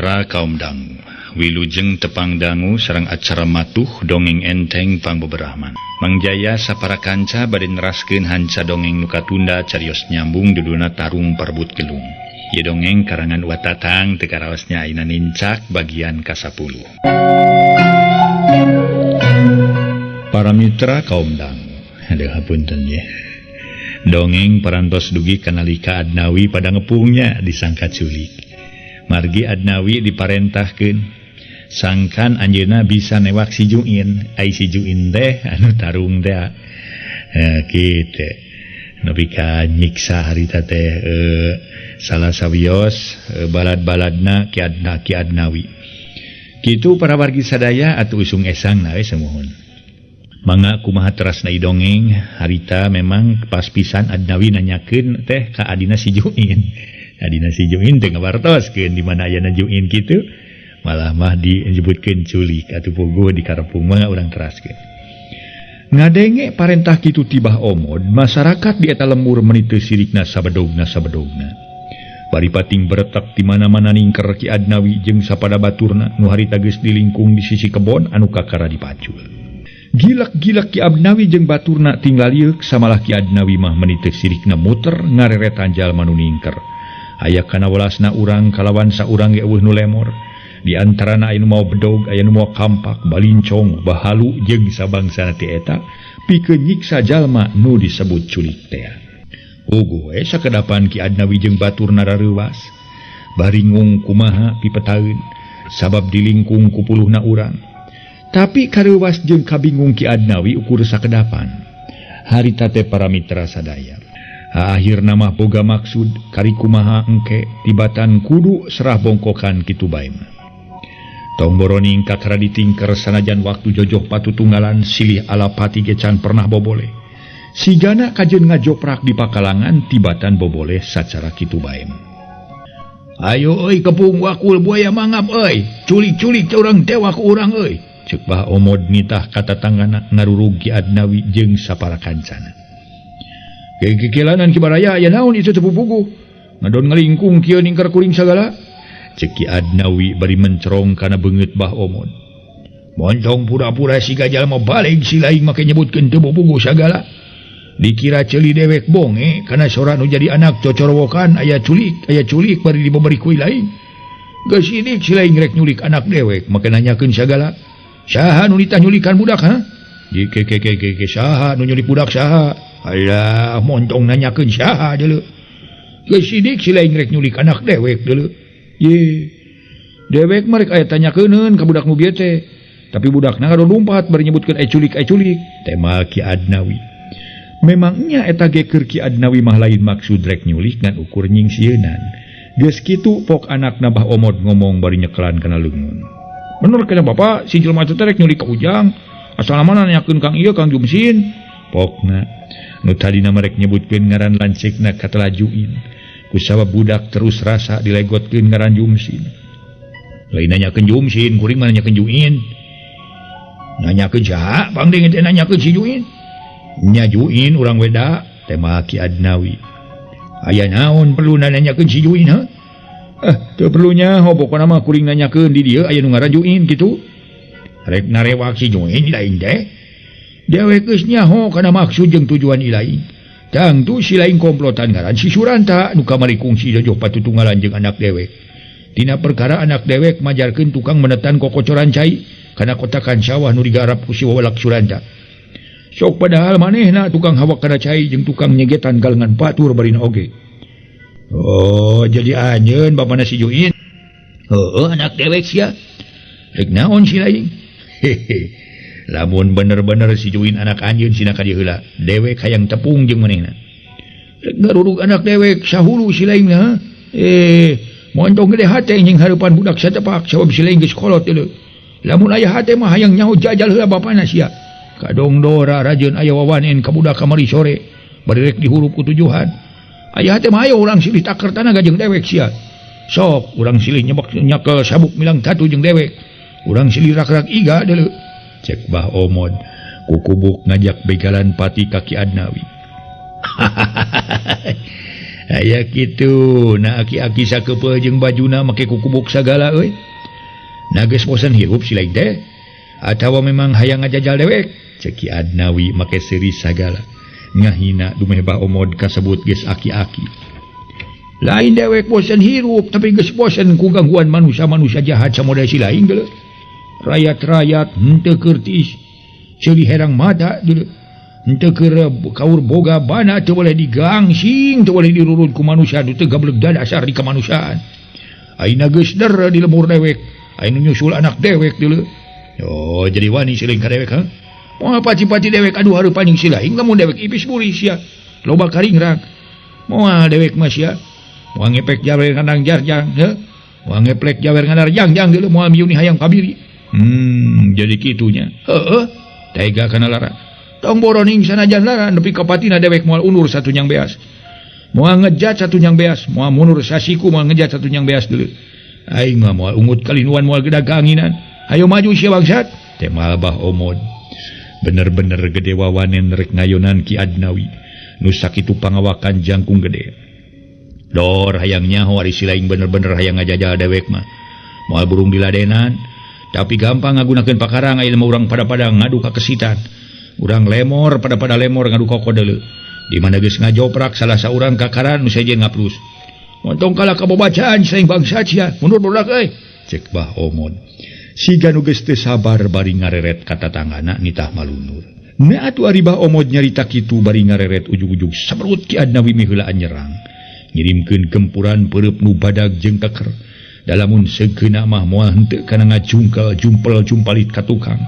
Mitra kaum dangu, wilujeng tepang dangu sareng acara matuh dongeng enteng pangbeberahman. Mangjaya sapara kanca bade neraskeun hanca dongeng nu katunda carios nyambung judulna Tarung Parebut Gelung. Ieu dongeng karangan Wa Tatang teu karaosnya ayeuna nincak bagian ka-10. Para mitra kaum dangu, aduh hapunten ye. Dongeng parantos dugi kanalika Adnawi pada ngepungnya disangka culik. Margi Adnawi diparentahkeun sangkan anjeunna bisa newak si Juin, ai si Juin teh anu tarung teh. Kitu. Nepi ka nyiksa harita teh salah sawios balad-baladna Ki Adna Ki Adnawi. Kitu para wargi sadaya atuh usung esang we sumuhun. Mangga kumaha terasna dongeng harita memang pas pisan Adnawi nanyakeun teh ka adina si Juin. Adina si Juin teh ngabartoskeun di mana ayana Juin kitu malah mah disebutkeun culik atuh puguh di karepung mah urang teraskeun. Ngadenge parentah kitu tibah omod masyarakat di eta lembur meuni teu sirikna sabedogna sabedogna. Bari pating beretak di mana-mana ningker Ki Adnawi jeung sapada baturna nu harita geus dilingkung di sisi kebon anu kakara dipacul. Gilak-gilak Ki Adnawi jeung baturna tinggal lieuk samalah Ki Adnawi mah meuni teu sirikna muter ngareretan jalma nu ningker. Aya kana welasna urang kalawan saurang ge eueuh nu lemor. Di antarana aya nu mawa bedog, aya nu mawa kampak, balincong, bahalu jeung sabangsana ti eta pikeun nyiksa jalma nu disebut culik teh. Puguh we sakedapan Ki Adnawi jeung baturna rareuwas. Baringung kumaha pipetaeun sabab dilingkung ku puluhna urang. Tapi kareuwas jeung kabingung Ki Adnawi ukur sakedapan. Harita teh para mitra sadaya. Akhirna mah boga maksud kari kumaha engke tibatan kudu serah bongkokan kitu bae mah. Tong boroning kakara ditingker sanajan waktu jojoh patutunggalan silih alapati ge can pernah boboleh. Sigana kajeun ngajoprak di pakalangan tibatan boboleh sacara kitu bae mah. Ayo euy kepung wakul buaya mangap euy, culik-culik teh urang tewak urang euy. Ceuk Bah Omod nitah ka tatanggana ngarurug Ki Adnawi jeung sapara kancana. Kekikilanan Ki Baraya aya naon ieu teh pupuguh. Ngadon ngalingkung kieu ningker kuring sagala. Ceuk Ki Adnawi bari mencerong kana beungeut Bah Omod. Moncong pura-pura siga jalma baleg si lain make nyebutkeun teu pupuguh sagala. Dikira ceuli dewek bonge kana sora nu jadi anak cocorowokan aya culik bari dibeberi ku lain. Geus sidik si lain rek nyulik anak dewek make nanyakeun sagala. Saha nu ditah nyulikan budak ha? Di ke ke ke ke saha nu nyulik budak saha? Alah montong nanyakeun saha deuleu. Geus sidik si lain rek nyulik anak dewek deuleu. Ye. Dewek mah rek aya tanyakeunkeun ka budak nu bieu teh. Tapi budakna ngadon lumpat bari nyebutkeun aya culik aya culik. Tema Ki Adnawi. Memangnya eta ge keur Ki Adnawi mah lain maksud rek nyulik ngan ukur nyingsieunan. Geus kitu pok anakna Bah Omod ngomong bari nyekelan kana leungeun. Bener kana bapa si jelema teh rek nyulik ka Ujang. Asal mana nanyakeun Kang ieu Kang Jumsin. Pokna nu tadina mah rek nyebutkeun ngaran lanceukna katelajuin. Kusabab budak terus rasa dilegotkeun ngaran Jumsin. Lain nanyakeun Jumsin, kuring mah nanyakeun Juin. Nanyakeun saha? Bang deung teh nanyakeun si Juin. Nya Juin urang weda tema Ki Adnawi. Aya naon perlu nanyakeun si Juin ha? Teu perlunya ho pokona mah kuring nanyakeun di dieu aya nu ngaran Juin kitu. Rek narewak si Juin lain teh. Dewek geus nyaho kana maksud jeung tujuan ilain. Tangtu si lain komplotan ngaran si Suranta nu kamari kungsi jojoh patutunggalan jeung anak dewek. Tina perkara anak dewek majarkeun tukang menetan kokocoran cai kana kotakan sawah nu digarap ku si wawalak Suranta. Sok padahal manehna tukang hawak kana cai jeung tukang nyegetan galengan batur barina oge. Oh, jadi anjeun bapana si Juin. Heueuh anak dewek sia. Rek naon si lain? Hehe. Lamun bener-bener si Juin anak anjeun sina ka dieu heula, dewek hayang tepung jeung manehna. Rek ngarurug anak dewek sahulu si lain na. Montong gede hate jeung hareupan budak satepak sabab si lain geus kolot deuleu. Lamun aya hate mah hayang nyaho jajal heula bapana sia. Kadong dora rajeun aya wawanen ka budak kamari sore, bari rek dihurup ku tujuhan. Aya hate mah ayo urang silih taker tanaga jeung dewek sia. Sok urang silih nyebek nyakel sabuk milang tatu jeung dewek. Urang silih rak-rak iga deuleu. Cek Bah Omod kukubuk ngajak begalan pati ka Ki Adnawi. Aya kitu na aki-aki sakeupeuh jeung bajuna make kukubuk sagala euy. Na geus bosen hirup si lain teh atawa memang hayang ngajajal dewek cek Ki Adnawi make seuri sagala ngahina dumeh Bah Omod kasebut geus aki-aki. Lain dewek bosen hirup tapi geus bosen ku gangguan manusia-manusia jahat samodel si lain geuleuh. Rayat-rayat henteu kertis ceuli herang mata geuleuh. Henteu keur kaur boga bana teu boleh digangsing teu boleh dirurut ku manusia nu teu gableg dasar di kemanusiaan. Ayeuna geus der di lemur dewek, ayeuna nyusul anak dewek deuleu. Oh jadi wani siling ka dewek ha? Moal paci-paci dewek aduh hareupan jeung si lain lamun dewek ipis buri sia. Loba karingrang. Moal dewek mah sia. Moal ngepek jawer ngandang jarjang heuh. Moal ngeplek jawer ngandar jangjang deuleu moal miuni hayang pabiri. Jadi kitunya. Heeh, tega kana lara. Tong boroning sanajan lara nepi ka patina dewek moal undur satu nyang beas. Moal ngejat satu nyang beas, moal mundur sasiku moal ngejat satu nyang beas deuleu. Aing mah moal ungut kalinuan moal gedag kaanginan. Hayo maju sia bangsat. Teh Bah Omod. Bener-bener gede wawanen rek ngayonan Ki Adnawi. Nu sakitu pangawakan jangkung gede. Dor hayang nyaho ari si lain bener-bener hayang ngajajal dewek mah. Moal burung diladenan, tapi gampang ngagunakeun pakarang aya mah urang pada-pada ngadu ka kesitan. Urang lemor pada-pada lemor ngadu ka kodeuleu. Di mana geus ngajoprak salah saurang kakaran nu sejen ngaplus. Montong kalah kabobacaan saing bangsat sia, mundur budak euy. Cek Bah Omod. Siga nu geus teu sabar bari ngareret ka tatanggana nitah malunur. Na atuh ari Bah Omod nyarita kitu bari ngareret ujug-ujug sabrut Ki Adnawi miheulaan nyerang. Ngirimkeun gempuran peureub nu badag jeung keker. Dalamun segeuna mah moal henteu kana ngajungkel jumpel jumpalit ka tukang.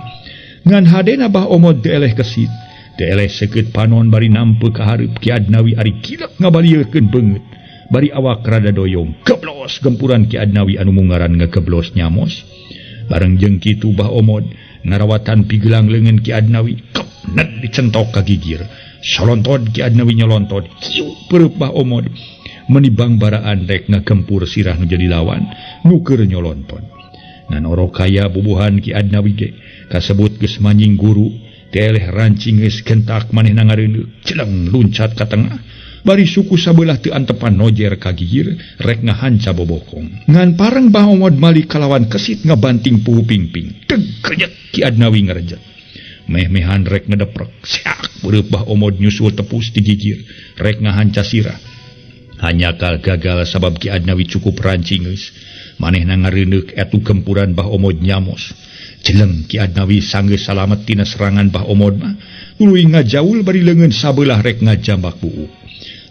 Ngan hadena Bah Omod teu eleh kesit, teu eleh seukeut panon bari nampe ka hareup Ki Adnawi ari kilek ngabalieurkeun beungeut. Bari awak rada doyong, geblos gempuran Ki Adnawi anu mungaran ngageblos nyamos. Bareng jeung kitu Bah Omod ngarawatan pigelang leungeun Ki Adnawi, kepnet dicentok ka gigir. Solontod Ki Adnawi nyolontod, hiu peureub Bah Omod. Menibang baraan rek ngagempur sirah nu jadi lawan, nu keur nyolontod. Ngan orok kaya bubuhan Ki Adnawi ge kasebut geus manjing guru, teu eleh rancing geus gentak manehna ngareuneuh, celeng luncat ka tengah. Bari suku sabelah teu antepan nojer ka gigir rek ngahanca bobokong. Ngan pareng Bah Omod malik kalawan kesit ngabanting puhu pingping. Teg krejet Ki Adnawi ngarejet. Meh-mehan rek ngedeprek, siak beureub Bah Omod nyusul tepus di gigir rek ngahanca sirah. Hanyakal gagal sabab Ki Adnawi cukup rancing geus. Manehna ngareuneuh etu gempuran Bah Omod nyamos. Jeleng Ki Adnawi sanggeus salamet tina serangan Bah Omod mah tuluy ngajaul bari leungeun sabelah rek ngajambak buuk.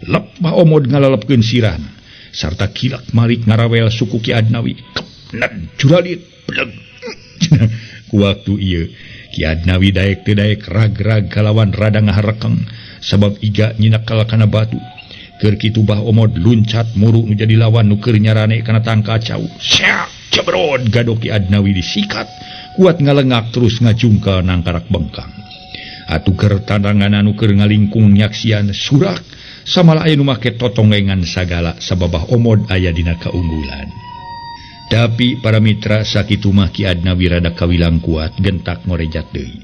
Lep Bah Omod ngalalepkeun sirahna sarta kilak malik ngarawel suku Ki Adnawi. Kepnet juralit bleg. Ku waktu ieu Ki Adnawi daek teu daek rag-rag kalawan rada ngaharekeng sabab iga nyinakal kana batu. Keur kitu Bah Omod luncat muru nu jadi lawan nu keur nyarane kana tangka cau. Siak cebrod gadok Ki Adnawi disikat kuat ngalengak terus ngajungkal nangkarak bengkang. Atuh keur tandangan anu keur ngalingkung nyaksian surak samalah aya nu make totongengan sagala sabab Bah Omod aya dina kaunggulan. Tapi para mitra sakitu mah Ki Adnawi rada kawilang kuat gentak ngorejat deui.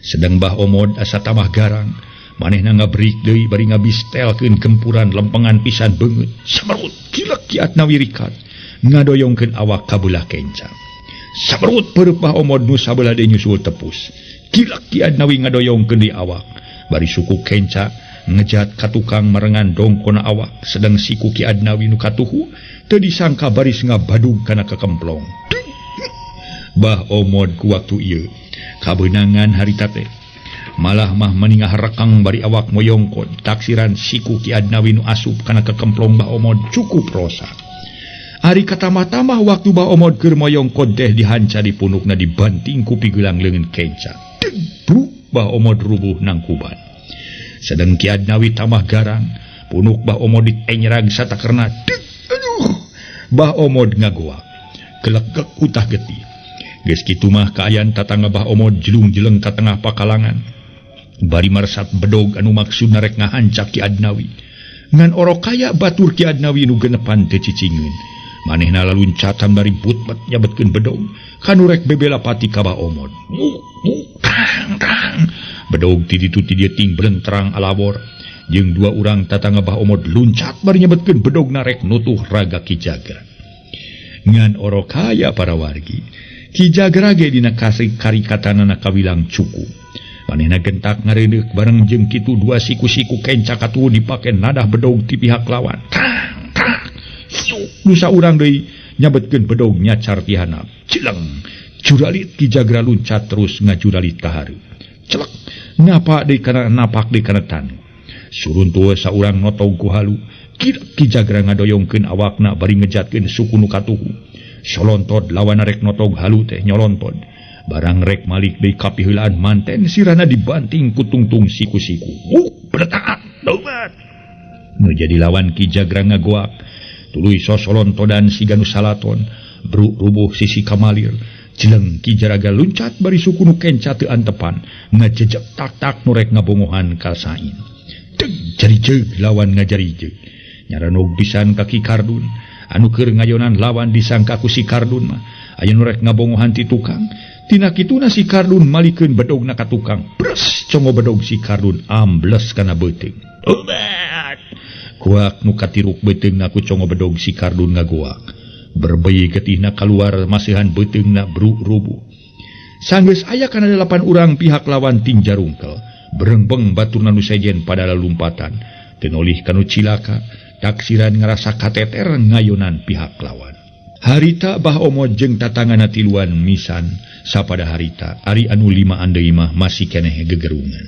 Sedang Bah Omod asa tambah garang, manehna ngabrik deui bari ngabistelkeun gempuran lempengan pisan beungeut. Samerut kilek Ki Adnawi rikat ngadoyongkeun awak ka beulah kenca. Samerut peureub Bah Omod nu sabelah deui nyusul tepus. Kilek Ki Adnawi ngadoyongkeun deui awak bari suku kenca ngejat ka tukang marengan dongkona awak. Sedang siku Ki Adnawi nu katuhu teu disangka baris ngabadug kana kekemplong. Bah Omod ku waktu ieu kabeunangan harita teh malah mah meningah rekang bari awak moyongkod. Taksiran siku Ki Adnawi nu asup kana kekemplong Bah Omod cukup rosak. Ari katambah-tambah waktu Bah Omod keur moyongkod teh dihanca di punukna dibanting ku pigelang leungeun kenca. Debruk Bah Omod rubuh nangkuban. Sedang Ki Adnawi tambah garang, punuk Bah Omod ditenyerag satakerna. Aduh, Bah Omod ngagoak, kelegek utah getih. Geus kitu mah kaayaan tatangga Bah Omod jelung-jeleng ka tengah pakalangan. Bari marsat bedog anu maksudna rek ngahancak Ki Adnawi. Ngan orok kaya batur Ki Adnawi nu genepan teu cicingeun. Manehna laluncatan bari butmet nyabetkeun bedog kanu rek bebela pati ka Bah Omod. Tang tang. Bedog ti ditu ti dieu ting blentrang alawor. Jeung dua urang tatangga Bah Omod luncat bari nyebetkeun bedogna rek nutuh raga Ki Jagra. Ngan orok kaya para wargi. Ki Jagra ge dina karikatanana kawilang cukup. Manehna gentak ngaredeuk bareng jeung kitu dua siku-siku kenca katuhu dipake nadah bedog ti pihak lawan. Tang tang. Siuk nu saurang deui nyabetkeun bedog nyacar ti handap. Cileng. Juralit Ki Jagra luncat terus ngajuralit ka hareup. Celek. Napak deui kana napak deui kana tanu. Suruntuh saurang notog ku halu. Ki Jagra ngadoyongkeun awakna bari ngejatkeun suku nu katuhu. Solontod lawan rek notog halu teh nyolontod. Barang rek malik deui kapiheulaan manten sirana dibanting ku tungtung siku-siku. Bertaat tobat. Nu jadi lawan Ki Jagra ngagoak. Tuluy sosolontodan siga nu salaton. Bruk rubuh sisi kamalir. Jeleng Ki Jaraga luncat bari suku nu kenca teu antepan. Ngajejek tak-tak nu rek ngabongohan ka sain. Deg jarijeug lawan ngajarijeug. Nyaranog pisan ka Ki Kardun. Anu keur ngayonan lawan disangka ku si Kardun mah. Aya nu rek ngabongohan ti tukang. Tina kituna si Kardun malikeun bedogna ka tukang. Bres congo bedog si Kardun ambles kana beuteung. Obat. Kuak nu katiruk beuteungna ku congo bedog si Kardun ngagoak. Berbei getihna kaluar masihan beuteungna bruk rubuh. Sanggeus aya kana 8 urang pihak lawan tinjarungkel. Berengbeng baturna nu sejen pada lalumpatan. Teu nolih kanu cilaka, taksiran ngarasa kateter ngayonan pihak lawan. Harita Bah Omod jeung tatangana tiluan misan sapada harita ari anu limaan deui mah masih keneh gegerungan.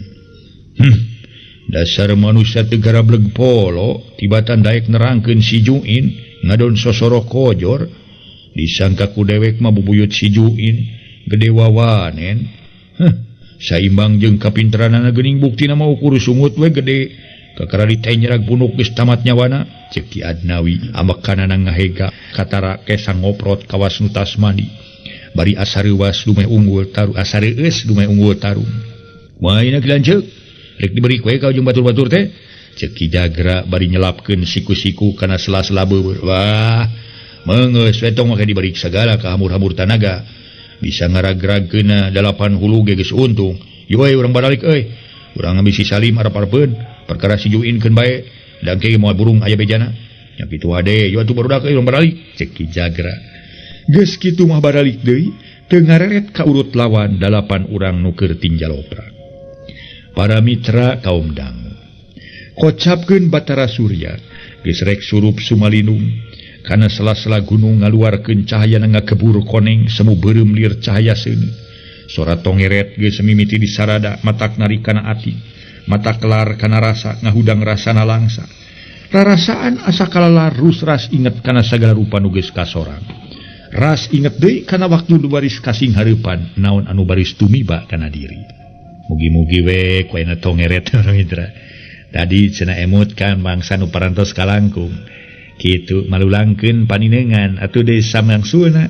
Dasar manusia teu garableg polo, tibatan daek nerangkeun si Juin ngadon sosoro kojor, disangka ku dewek mah bubuyut si Juin gede wawanen. Saimbang jeung kapinteranana geuning buktina mah ukur sungut we gede. Kakara ditenjerag bunuk geus tamat nyawana. Ceuk Ki Adnawi amekanana ngahega katara kesang ngoprot kawas nu tas mandi. Bari asareuwas dumeh unggul taru asareueus dumeh unggul tarung. Kumaha ki lanceuk? Rek diberi kue ka jeung batur-batur teh? Ceuk Ki Jagra bari nyelapkeun siku-siku kana sela-sela beubeur. Wah, meungeus we tong make diberi sagala ka hamur-hamur tanaga. Bisa ngaragragkeunna 8 hulu ge geus untung. Yeuh euy urang baralik euy. Urang ngambil si Salim arep-arepeun. Perkara si Juin keun bae. Dangke moal burung aya bejana. Nya kitu hade, yeuh atuh barudak euy urang baralik. Ceuk Ki Jagra. Geus kitu mah baralik deui, teu ngareret ka urut lawan 8 urang nu keur tinjaloprak. Para mitra kaum dangu. Kocapkeun Batara Surya, geus rek surup sumalinung. Kana sela-sela gunung ngaluarkeun cahaya ngakebur koneng semu beureum lir cahaya seuneu. Sora tongeret geus mimiti disarada matak nari kana ati, mata kelar kana rasa ngahudang rasana langsa. Rarasaan asa kalalar rusras inget kana sagala rupa nu geus kasorang. Ras inget deui kana waktu nu baris kasing hareupan naon anu baris tumiba kana diri. Mugi-mugi we ku ayeuna tongeret orang mitra. Tadi cenah emut kan bangsa nu parantos kalangkung. Kitu malulangkeun paninengan atuh deui samangsulna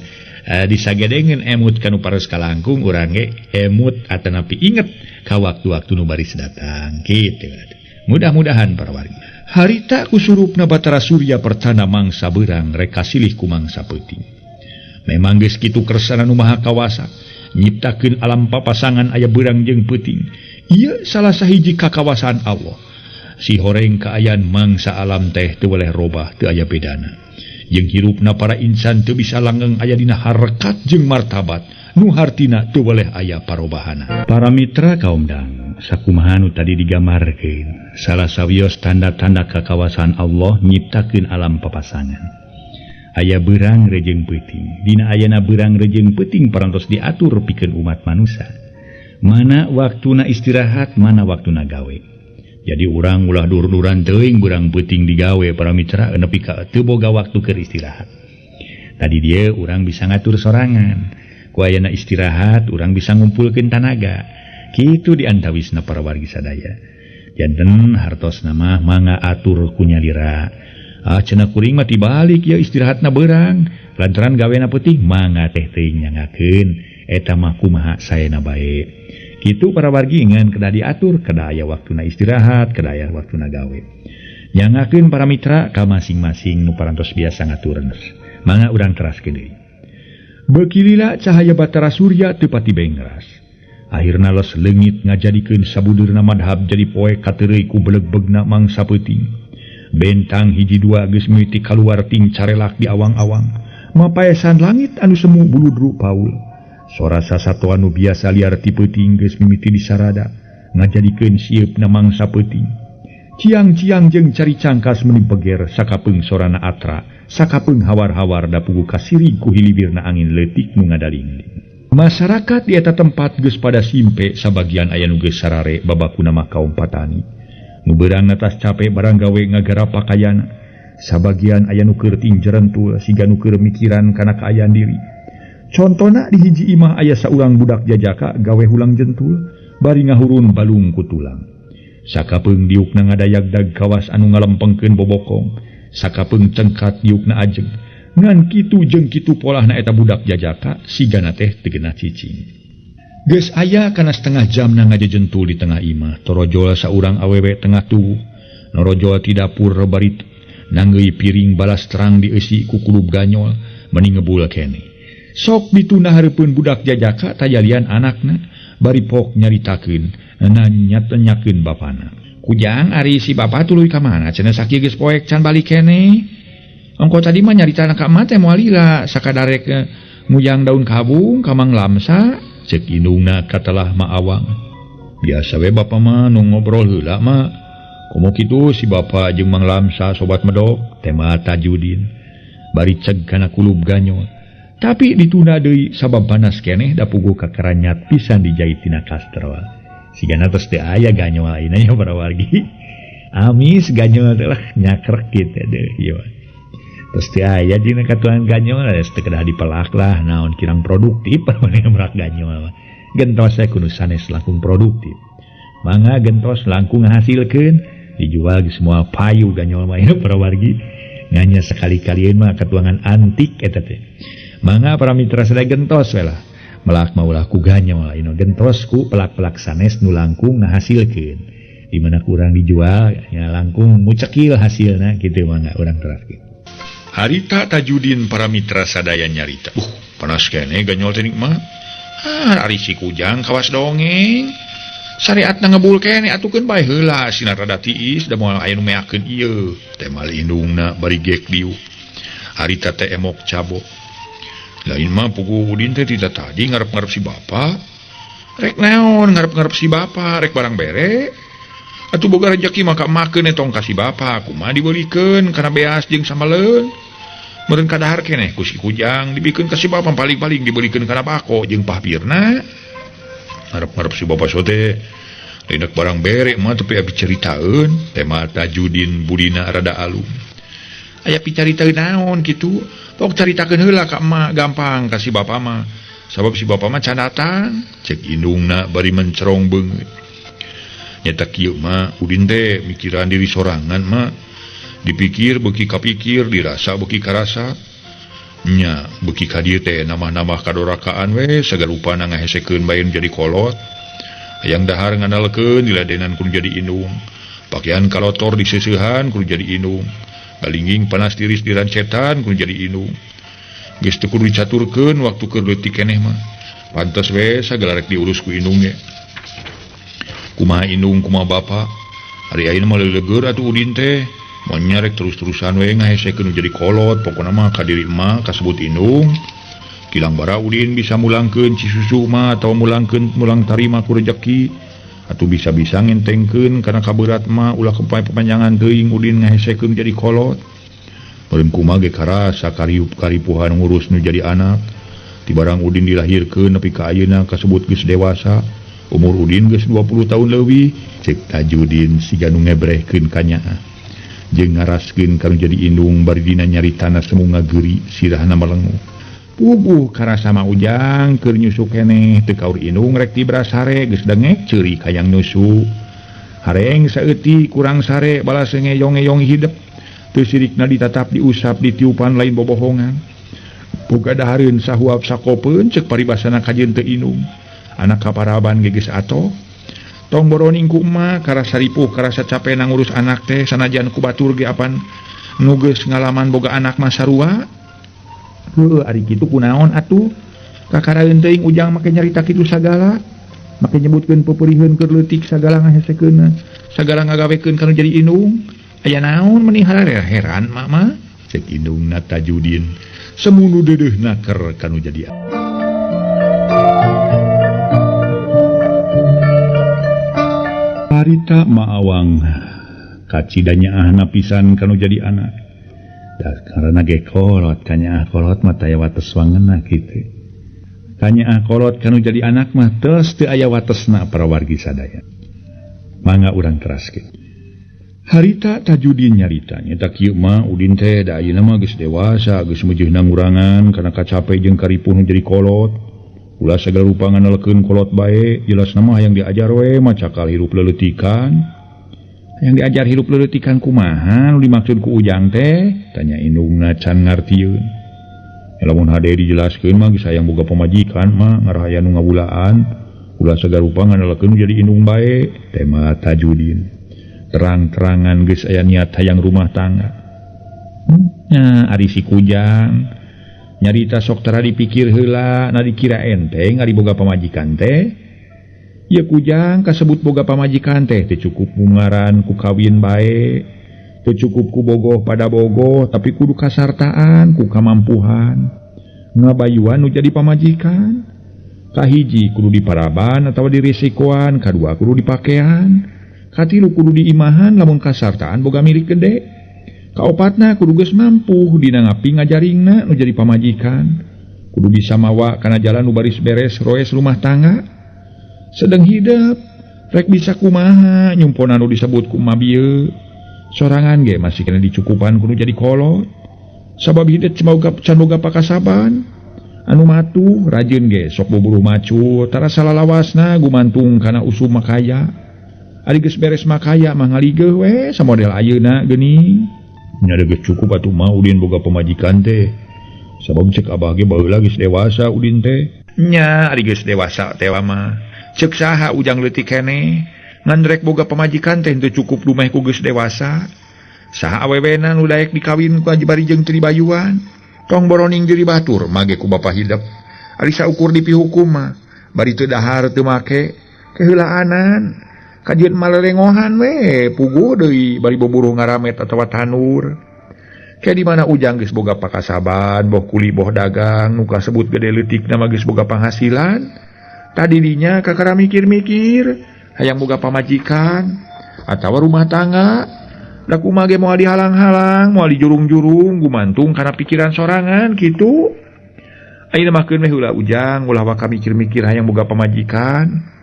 disagedengeun emut kanu paros kalangkung urang ge emut atanapi inget ka waktu-waktu nu baris datang kitu. Mudah-mudahan para wargi. Harita kusurupna Batara Surya pertana mangsa beurang rek kasilih ku mangsa peuting. Memang geus kitu kersana nu maha kawasa nyiptakeun alam papasangan aya beurang jeung peuting. Ieu salah sahiji kakawasaan Allah. Si horeng kaayaan mangsa alam teh teu weleh robah teu aya bedana. Jeung hirupna para insan teu bisa langgeng aya dina harkat jeung martabat nu hartina teu weleh aya parobahana. Para mitra kaum dangu, sakumaha nu tadi digambarkeun, salah sawios tanda-tanda kakawasaan Allah nyiptakeun alam papasangan. Aya beurang rejeung peuting. Dina ayana beurang rejeung peuting parantos diatur pikeun umat manusia. Mana waktuna istirahat, mana waktuna gawe. Jadi urang ulah dur-duran teuing beurang peuting digawe para mitra nepi ka teu boga waktu keur istirahat. Tadi dia urang bisa ngatur sorangan. Ku ayana istirahat urang bisa ngumpulkeun tanaga. Kitu diantawisna para wargi sadaya. Janten hartosna mah mangga atur ku nyalira. Ah cenah kuring mah tibalik ya istirahatna beurang. Lantaran gawena peuting mangga teh teuing nyangakeun eta mah kumaha saena bae. Kitu para wargi ngan kedah diatur, kedah aya waktuna istirahat, kedah aya waktuna gawe. Nyangakeun para mitra ka masing-masing nu parantos biasa ngaturna. Mangga urang teraskeun deui. Beuki lila cahaya Batara Surya teu pati bengras. Akhirna los leungit ngajadikeun sabudeurna madhab jadi poe kateureuy ku belegbegna mangsa peuting. Bentang hiji dua geus mimiti kaluar ting carelak di awang-awang. Mapaesan langit anu semu buludru paul. Sora sasatoan nu biasa liar ti peuting geus mimiti disarada ngajadikeun sieupna mangsa peuting. Ciang-ciang jeung cari cangkas meni beger sakapeung sorana atra, sakapeung hawar-hawar da puguh kasirig ku hilibirna angin leutik nu ngadalingling. Masyarakat di eta tempat geus pada simpe sabagian aya nu geus sarare babakuna mah kaum patani. Nu beurang atas cape barang gawe ngagarap pakayana. Sabagian aya nu keur tinjerentul siga nu keur mikiran kana kaayaan diri. Contona di hiji imah aya saurang budak jajaka gawe hulang jentul bari ngahurun balung ku tulang. Sakapeung diukna ngadayagdag kawas anu ngalempengkeun bobokong, sakapeung cengkat diukna ajeg. Ngan kitu jeung kitu polahna eta budak jajaka sigana teh teu genah cicing. Geus aya kana setengah jamna ngajejentul di tengah imah, torojol saurang awewe tengah tubuh, norojol ti dapur bari nanggeuy piring balas terang dieusi ku kulub ganyol meni ngebul keneh. Sok dituna hareupeun budak jajaka tajalian anakna bari pok nyaritakeun nanya-tanyakeun bapana. Kujang ari si bapa tuluy ka mana cenah sakieu geus poek can balik keneh. Ongko tadi mah nyaritana ka emak teh moal lila sakadarek nguyang daun kabung ka Mang Lamsa cek indungna katelah Ma Awang. Biasa we bapa mah nu ngobrol heula mah. Komo kitu si bapa jeung Mang Lamsa sobat medok tema Tajudin bari ceg kana kulub ganyol. Tapi ditunda deui sabab panas keneh da puguh kakaranyat pisan dijait tina kastrol. Sigana tos teu aya ganyol ayeuna nya para wargi. Amis ganyol teh lah nyakrek kitu deuh ieu. Tos teu aya dina katuangan ganyol geus teu kedah dipelak lah naon kirang produktif maneh merak ganyol mah. Gentos we kudu sanes langkung produktif. Mangga gentos langkung ngahasilkeun dijual geus moal payu ganyol mah ieu para wargi. Nganya sekali-kalieun mah katuangan antik eta teh. Mangga para mitra sadaya gentos we lah. Melak maulah ku ganyol ino gentos ku pelak-pelak sanes nu langkung ngahasilkeun. Di mana kurang dijual nya langkung mucekil hasilna kitu mangga urang teraskeun. Harita Tajudin para mitra sadaya nyarita. Panas keneh ganyol teh mah. Ah, ari si Kujang kawas dongeng. Syariatna ngebul keneh atukeun bae heula sinar rada tiis da moal aya nu meakeun ieu. Teh mal indungna bari gek diuk. Harita teh emok cabok. Lain mah puguh Udin teh tidak tadi ngarep-ngarep si bapa. Rek naon ngarep-ngarep si bapa, rek barang bere. Atuh boga rejeki mah ka emakeun tong ka si bapa, kumaha dibeulikeun kana beas jeung sambaleun. Meureun kadahar keneh ku si Kujang dibikeun ka si bapa paling-paling dibeulikeun kana bako jeung pahpirna. Ngarep-ngarep si bapa sote lain rek barang bere mah tapi abi caritaeun, teh mah Tajudin budina rada alum. Aya picaritaeun naon kitu? Pok caritakeun heula ka emak gampang ka si bapa mah. Sabab si bapa mah can datang, cek indungna bari mencerong beungeut. Nyata kieu mah Udin teh mikiran diri sorangan mah. Dipikir beuki kapikir, dirasa beuki karasa. Nya beuki ka dieu teh nambah-nambah kadorakaan we sagarupana ngahesekeun bae nu jadi kolot. Hayang dahar ngandalkeun diladenan kudu jadi indung. Pakaian kalotor diseusehan kudu jadi indung. Galingging panas tiris dirancetan kudu jadi indung. Geus teu kudu dicaturkeun waktu keur leutik keneh mah. Pantes we sagala rek diurus ku indung ge. Kumaha indung kumaha bapa. Ari ayeuna mah leuleugeur atuh Udin teh. Moal nyarek terus-terusan we ngahesekeun nu jadi kolot, pokona mah ka diri emak kasebut indung. Kilang bara Udin bisa mulangkeun cisusu mah atawa mulangkeun mulang tarima ku rejeki. Atuh bisa-bisa ngentengkeun kana kaberat mah ulah kepanjangan teuing Udin ngahesekeun jadi kolot. Meureun kumaha ge karasa kariup karipuhan ngurus nu jadi anak. Ti barang Udin dilahirkeun nepi ka ayeuna kasebut geus dewasa. Umur Udin geus 20 tahun leuwih, cek Tajudin siga nu ngebrehkeun ka nyaah. Jeung ngaraskeun ka nu jadi indung bari dina nyaritana semu ngageuri sirahna melenguh. Puguh karasa mah Ujang keur nyusu keneh teu kaur indung rek tibras sare geus dengek ceurik hayang nyusu. Hareng saeutik kurang sare balas ngeyong-ngeyong hidep. Teu sirikna ditatap diusap ditiupan lain bobohongan. Boga dahareun sahuap sakopeun cek paribasana kajeun teu indung. Anak kaparaban ge geus atoh. Tong boroning ku emak karasa ripuh karasa cape na ngurus anak teh sanajan ku batur ge apan nu geus ngalaman boga anak mah sarua. Heuh ari kitu kunaon atuh? Kakaraeun teuing Ujang make nyarita kitu sagala. Make nyebutkeun peperiheun keur leutik sagala ngahesekeunna, sagala ngagawekeun kanu jadi indung. Aya naon meni heran mak mah? Cek indungna Tajudin semunu deudeuhna ker kanu jadi. Harita Maawang kacidanya ahna pisan kanu jadi anak. Da karena ge kolot kanyaah kolot mah taya wates wangeunna kitu. Kanyaah kolot kanu jadi anak mah tos teu aya watesna para wargi sadaya. Mangga urang teraskeun. Harita Tajudin nyarita nyata kieu mah Udin teh da ayeuna mah geus dewasa, geus meujeunna ngurangan kana kacape jeung karipuh nu jadi kolot. Ulah sagala rupa nganalkeun kolot bae, jelasna mah hayang diajar we mah cakal hirup leuleutikan. Hayang diajar hirup leuleutikan kumaha nu dimaksud ku Ujang teh? Tanya indungna can ngartieun. Lamun hade dijelaskeun mah geus hayang boga pamajikan mah ngarah aya nu ngawulaan. Ulah sagala rupa nganalkeun jadi indung bae, tema Tajudin. Terang-terangan geus aya niat hayang rumah tangga. Nya ari si Kujang nyarita sok tara dipikir heula na dikira enteng ari boga pamajikan teh. Ieu Kujang kasebut boga pamajikan teh teu cukup bungaran ku kawin bae, teu cukup ku bogoh pada bogoh, tapi kudu kasartaan ku kamampuhan. Ngabayuan nu jadi pamajikan. Kahiji kudu diparaban atawa dirisikoan, kadua kudu dipakean, katilu kudu diimahan lamun kasartaan boga milik gede. Kaopatna kudu geus mampu dina ngapi ngajaringna nu jadi pamajikan. Kudu bisa mawa kana jalan nu baris beres roes rumah tangga. Sedeng hidep rek bisa kumaha nyumpona nu disebut kumaha bieu. Sorangan ge masih kena dicukupan kudu jadi kolot. Sabab hidep can boga pakasaban. Anu matuh rajin ge sok buburu macu tara salalawasna gumantung kana usum makaya. Ari geus beres makaya mah ngaligeuh we samodel ayeuna geuning. Nya geus cukup atuh mah Udin boga pamajikan teh. Sabab cek abah ge baheula geus dewasa Udin teh. Nya ari geus dewasa teh mah. Cek saha Ujang leutik keneh ngan rek boga pamajikan teh henteu cukup dumeh ku geus dewasa. Saha awewena nu daek dikawin ku bari jeung teu dibayuan. Tong boroning diri batur mage ku bapa hidep. Ari saukur dipihukum mah bari teu dahar teu make keheulaanan. Kajian malelengohan we puguh deui bari boburuh ngaramet atawa tanur. Kayak di mana Ujang geus boga pakasaban, boh kuli boh dagang, nu kasebut gede leutikna mah geus boga panghasilan. Tadi dinya kakara mikir-mikir, hayang boga pamajikan atawa rumah tangga. Da kumaha ge moal dihalang-halang, moal dijurung-jurung, gumantung kana pikiran sorangan kitu. Ayeuna mah keun we heula Ujang, ulah waka mikir-mikir hayang boga pamajikan.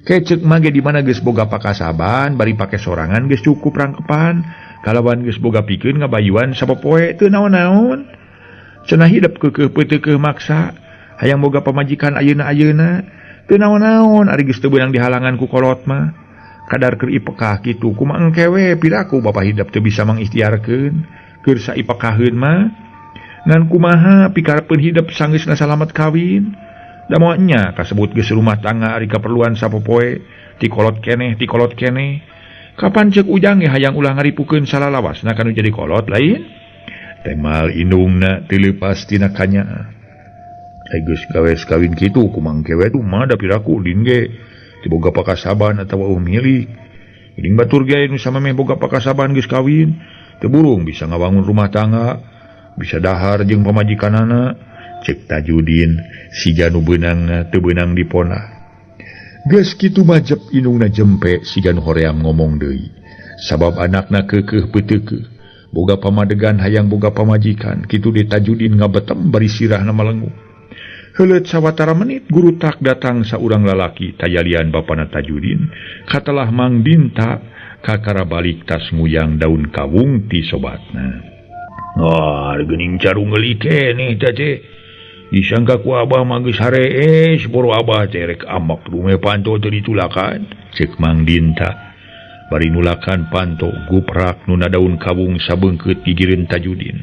Kecek mah ge di mana geus boga pakasaban, bari pake sorangan geus cukup rangkepan, kalawan geus boga pikeun ngabayuan sapopoe teu naon-naon. Cenah hidep keukeuh peuteukeuh maksa, hayang boga pamajikan ayeuna-ayeuna, teu naon-naon ari geus teu beunang dihalangan ku kolot mah. Kadar keur ipekah kitu kumaha engke we piraku bapa hidep teu bisa mangikhtiarkeun, keur saipekaheun mah. Ngan kumaha pikarepeun hidep sanggeusna salamet kawin. Da moal nya kasebut geus rumah tangga ari kaperluan sapopoe ti kolot keneh ti kolot keneh. Kapan ceuk Ujang ge hayang ulah ngaripukeun salalawasna kanu jadi kolot lain? Temal indungna teu leupas tina kanyaah. Ai geus gawes kawin kitu kumang kewe tuh mah da piraku Udin ge teu boga pakasaban atawa eueuh milik. Geuning batur ge nu samemeh boga pakasaban geus kawin, teu burung bisa ngabangun rumah tangga, bisa dahar jeung pamajikanana. Cek Tajudin siga nu beunangna teu beunang dipona. Geus kitu majep indungna jempe siga nu hoream ngomong deui. Sabab anakna keukeuh peuteukeuh, boga pamadegan hayang boga pamajikan, kitu deui Tajudin ngabetem bari sirahna malenguh. Heuleut sawatara menit guru tak datang saurang lalaki tayalian bapana Tajudin, katelah Mang Dinta kakara balik tas nguyang daun kawung ti sobatna. Wah, geuning carung geuli keneh teh teh. Disangka ku abah mah geus harees, boro abah teh rek amak dumeh panto teu ditulakan. Ceuk Mang Dinta bari nulakan panto guprak nu daun kawung sabeungkeut gigireun Tajudin.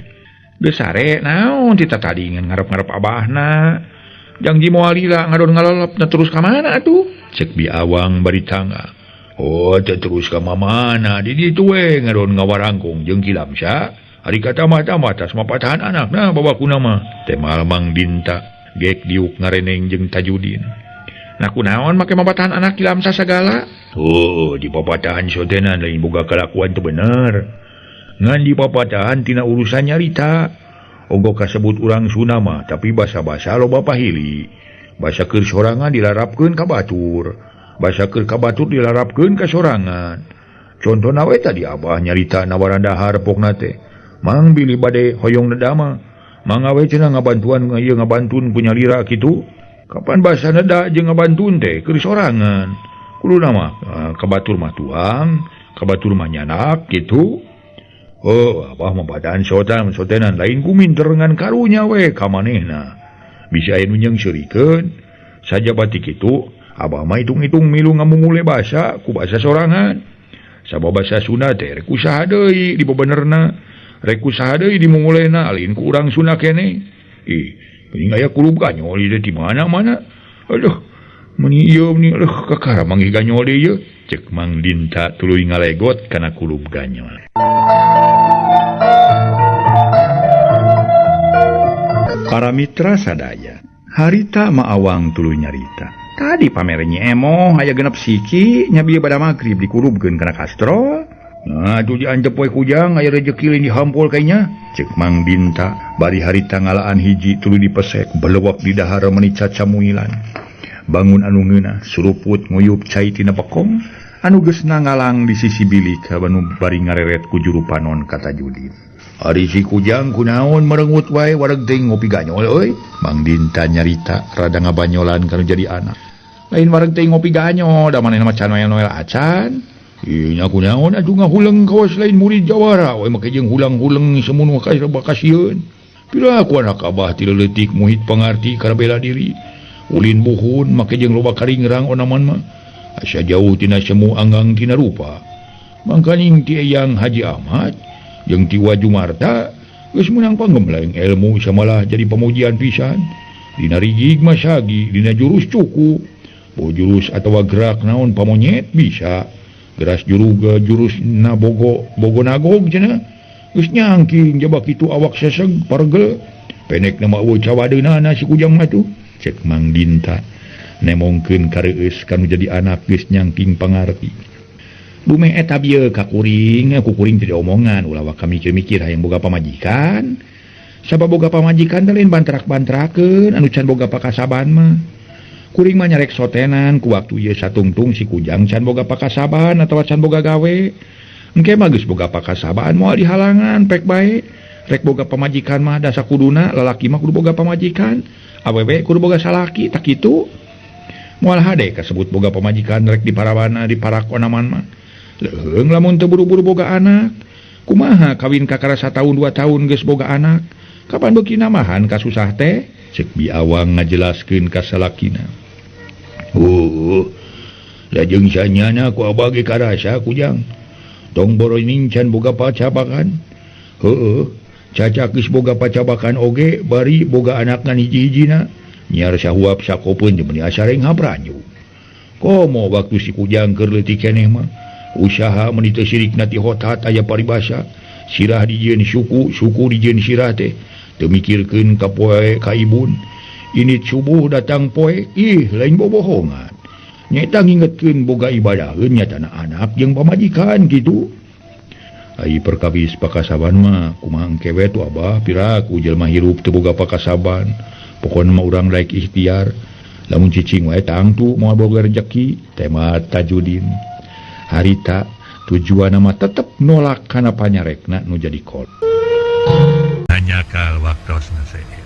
Geus sare naon ti tatadi ngan ngarep-ngarep abahna. Jangji moal lila ngadon ngalelep na terus ka mana atuh? Ceuk Bi Awang bari tangga. Oh, teu terus ka mamana di ditu we ngadon ngawarangkong jeung Ki Lamsa. Ari kata mata-mata tas mapatahan anakna babakuna mah. Temal Mang Dinta gek diuk ngareneng jeung Tajudin. Nah kunaon make mapatahan anak dilamsa sagala? Oh, di papatahan sotenan lain boga kalakuan teu bener. Ngan di papatahan tina urusan nyarita. Ogo kasebut urang Sunda mah, tapi basa-basa loba pahili. Basa keur sorangan dilarapkeun ka batur. Basa keur ka batur dilarapkeun ka sorangan. Contona we tadi abah nyarita nawaran dahar pokna teh. Mang bilih bade hoyong neda mah. Mangga we cenah ngabantuan ieu ngabantun ku nyalira kitu. Kapan basa neda jeung ngabantun teh keur sorangan. Kuduna mah ka batur mah tuang, ka batur mah nyanak kitu. Oh, abah mah badan sotan sotenan lain ku minter ngan karunya we ka manehna. Bisa aya nu nyeungseurikeun. Sajaba ti kitu, abah mah hitung-hitung milu ngamumule basa ku basa sorangan. Sabab basa Sunda teh rek usaha deui dibebenerna, rek usaha deui dimungulena alin ku urang Sunda keneh. Ih, geuning aya kulub ganyol ieu di mana-mana. Aduh, meuni ieu meuni aduh kakara manggih ganyol deui ieu. Cek Mang Dinta tuluy ngalegot kana kulub ganyol. Para mitra sadaya, harita maawang tuluy nyarita. Tadi pamernya emoh aya genep siki nya bieu bada magrib dikulubkeun kana kastrol. Nah, atuh diantep we kujang aya rejeki lain dihampol kayanya. Cek Mang Dinta bari harita ngalaan hiji tuluy dipesek belewak di dahar meuni cacamuilan. Bangun anu ngeunah suruput nguyup cai tina bekong anu geus nangalang di sisi bilik anu bari ngareret ku juru panon ka Tajudin. Ari si kujang kunaon merengut wae wareg teuing ngopi ganyol euy. Mang Dinta nyarita rada ngabanyolan kanu jadi anak. Lain wareg teuing ngopi ganyol da manehna mah can noel-noel acan. Ih nya kunaon atuh ngahuleng kawas lain murid jawara we make jeung hulang-huleng semono ka bakasieun. Pira ku anak abah ti leutik muhit pangarti kana bela diri. Ulin buhun make jeung loba karingrang onaman mah. Asa jauh tina semu anggang tina rupa. Mangkaning ti Eyang Haji Ahmad jeung ti Wa Jumarta geus meunang panggembleng ilmu samalah jadi pamujian pisan. Dina rigig mah sagi, dina jurus cukup. Bo jurus atawa gerak naon pamonyet bisa. Geras juruga jurus na bogo bogo nagog cenah. Geus nyangking jaba kitu awak seseg pargel. Pendek na mah eueuh cawadeunana si kujang mah tuh. Cek Mang Dinta nemongkeun kareueus kanu jadi anak geus nyangking pangarti. Bumeh eta bieu ka kuring, ku kuring teh diomongan ulah waka mikir-mikir hayang boga pamajikan. Sabab boga pamajikan teh lain bantrak-bantrakeun anu can boga pakasaban mah. Kuring mah nyarek sotenan ku waktu ieu satungtung si kujang can boga pakasaban atawa can boga gawe. Engke mah geus boga pakasaban moal dihalangan pek bae. Rek boga pamajikan mah da sakuduna lalaki mah kudu boga pamajikan, awewe kudu boga salaki tak kitu. Moal hade kasebut boga pamajikan rek diparawana diparak onaman mah. Leuheung lamun teu buru-buru boga anak. Kumaha kawin kakara satahun 2 tahun geus boga anak. Kapan beuki namahan kasusah teh? Cek Bi Awang ngajelaskeun ka salakina. Da jeung sanyana ku abah ge karasa kujang. Tong boroning can boga pacabakan. Heueuh, cacak geus boga pacabakan oge bari boga anak ngan hiji-hijina. Nyiar sahuap sakopeun jeung meuni asa reng habranyu. Komo waktu si kujang keur leutik keneh mah. Usaha meuni teu sirikna ti hotat aya paribasa. Sirah dijieun suku, suku dijieun sirah teh. Teu mikirkeun ka poe ka ibun. Ini subuh datang poe, ih lain bobohongan. Nyaeta ngingetkeun boga ibadaheun nyatana anak jeung pamajikan kitu. Ai perkawis pakasaban mah kumaha engke we tuh abah piraku jelema hirup teu boga pakasaban. Pokona mah urang daek ikhtiar. Lamun cicing wae tangtu moal boga rejeki. Tema Tajudin. Harita tujuanna mah tetep nolak kana panyarekna nu jadi kol. Hanyakal waktosna saya.